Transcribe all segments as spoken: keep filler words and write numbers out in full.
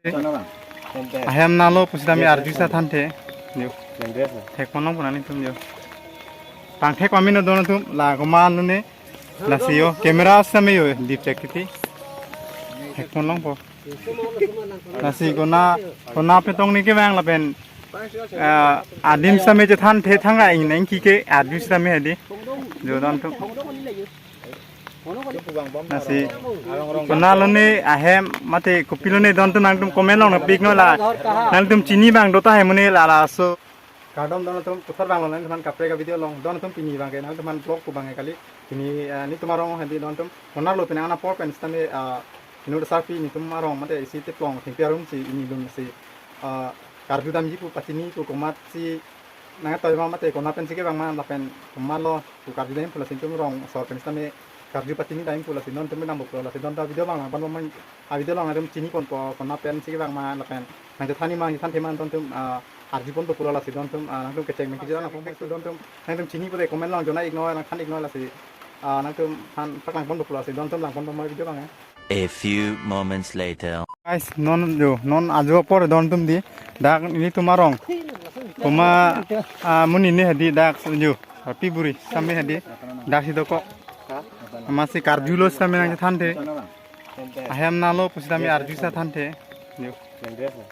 Ahem nalo pusitame arju sa thanthe. Jo. Thekponlongpo nanglitum jo. Pangthek pame non don atum la komatlo ne. Lasi jo camera sitame jo dipchek titi. Thekponlongpo. Lasi kona kona petong ni kevang lapen, ah, adim sitame chethanthe thang ra ingneng kike arju sitame hedi. Jo don atum. Lasi konatlo ne ahem mate kopilo ne don atum nangtum comment along nangpik non la. Nangtum chini abang do tahai mo ne la laso. Kardom don atum, kuthar abang lo nangtum aphan kaprek avideo along. Don atum pini abangke nangtum aphan vlog pu abangke kali. Pini, eh, netum arong hedi don atum. Konatlo penang apor pen sitame, ah, inut asarpi netum arong mate isi Teplong thengpi arum si ini lun si, ah, karju damji pu pachini pu komatsi nangtoi ma mate kona pensi kevang ma lapen komatlo pu karju dam pu lasi netum rong asor pen sitame karju pachini dam pu lasi don atum dampo pu lasi don ta video abang langpon ma, avideo along nangtum chiniponpo kona pensi kevang ma lapen nangchethan ma nangchethanthe ma don atum, ah, arjuponpo pu lasi don atum, ah, nangtum kecheng nangkejir nangpon pu don atum nangtum chini pute comment along jona ik non nangthan ik non lasi, ah, nangtum aphan paklangponpo pu lasi don atum langponpo ma video abang eh. A few moments later. Guys, non jo, non ajo apor don atum di. Dak netum arong. Koma, ah, amonit ne hedi dak jo. Api buri sitame hedi. Daksi dokok. Amatsi karjulo sitame nangthanthe. Ahem nalo pusitame arju sa thanthe. Jo.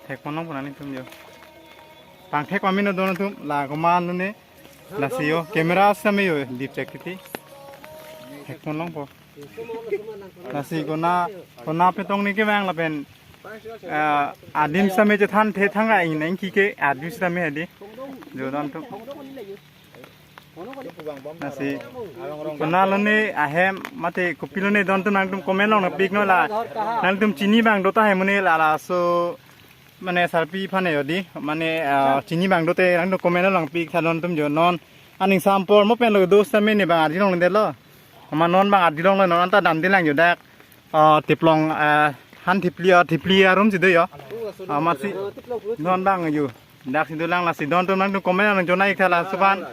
Thekponlongpo nanglitum jo. Pangthek pame non don atum la komatlo ne. Lasi jo camera sitame jo dipchek titi. Thekponlongpo. Lasi kona kona petong ni kevang lapen, ah, adim sitame chethanthe thang ra ingneng kike arju sitame hedi. Jo don atum. Lasi konatlo ne ahem mate kopilo ne don atum nangtum comment along nangpik non la. Nangtum chini abang do tahai mo ne la laso. Mane sarpi aphan jo di, mane, ah, chini abang do te nangtum comment along pik tha don atum jo non. Aning sampor mo pen lo do sitame ne abang arjulongledetlo. Ama non abang arjulonglo non anta damdelang jo dak. Ah, Teplong, ah, han thipli, ah, thipli arum si do jo. Amatsi non abang jo. Daksi dolang lasi don atum nangtum comment along jona ik tha laso aphan.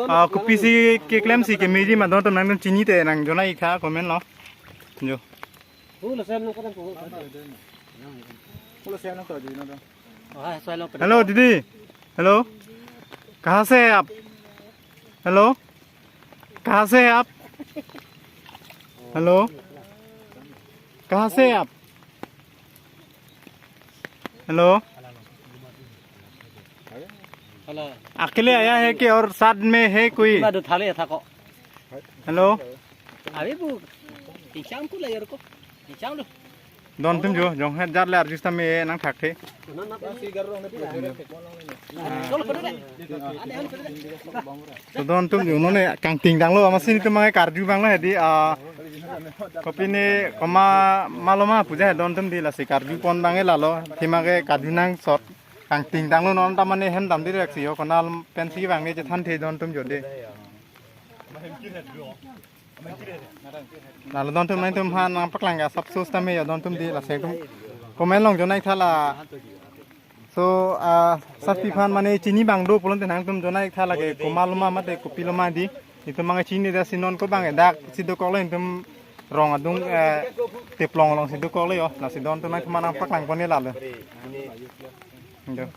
Ah, kopisi keklemsi kemeji ma don atum nangtum chini te nang jona ik tha comment along. Jo. Hello दीदी, hello, कहाँ से हैं आप? Hello, कहाँ से हैं आप? Hello, कहाँ से हैं आप? Hello, अकेले आया है कि और साथ में है कोई? Hello. Abi bu, ichang pu la yor ko. Ichang lo. Don atum jo, jonghet jat le arju sitame nangthakthe. Cholo, cholo, cholo. So don atum jo non ne kangting tanglo, amatsi netum abang karju abang lo hedi, ah, kopi ne koma malo ma puja he don atum di lasi karjupon abang lalo, thima ke karju nangsot. Kangting tanglo non ta mane hem damdedeksi jo kona pensi kevang ne chethanthe don atum jo de. Lalo don atum nangtum aphan nangpaklang ke asapso sitame jo don atum di lasi netum comment along jona ik tha la. So, ah, sarpi aphan mane chini abang do pulote nangtum jona ik tha lake komatlo ma mate kopilo ma di. Netum abang chinidetsi non ko abang daksi dokoklo netum rong adung, eh, Teplong alongsi dokoklo jo. Lasi don atum nangtum aphan nangpaklangpon lalo. Jo.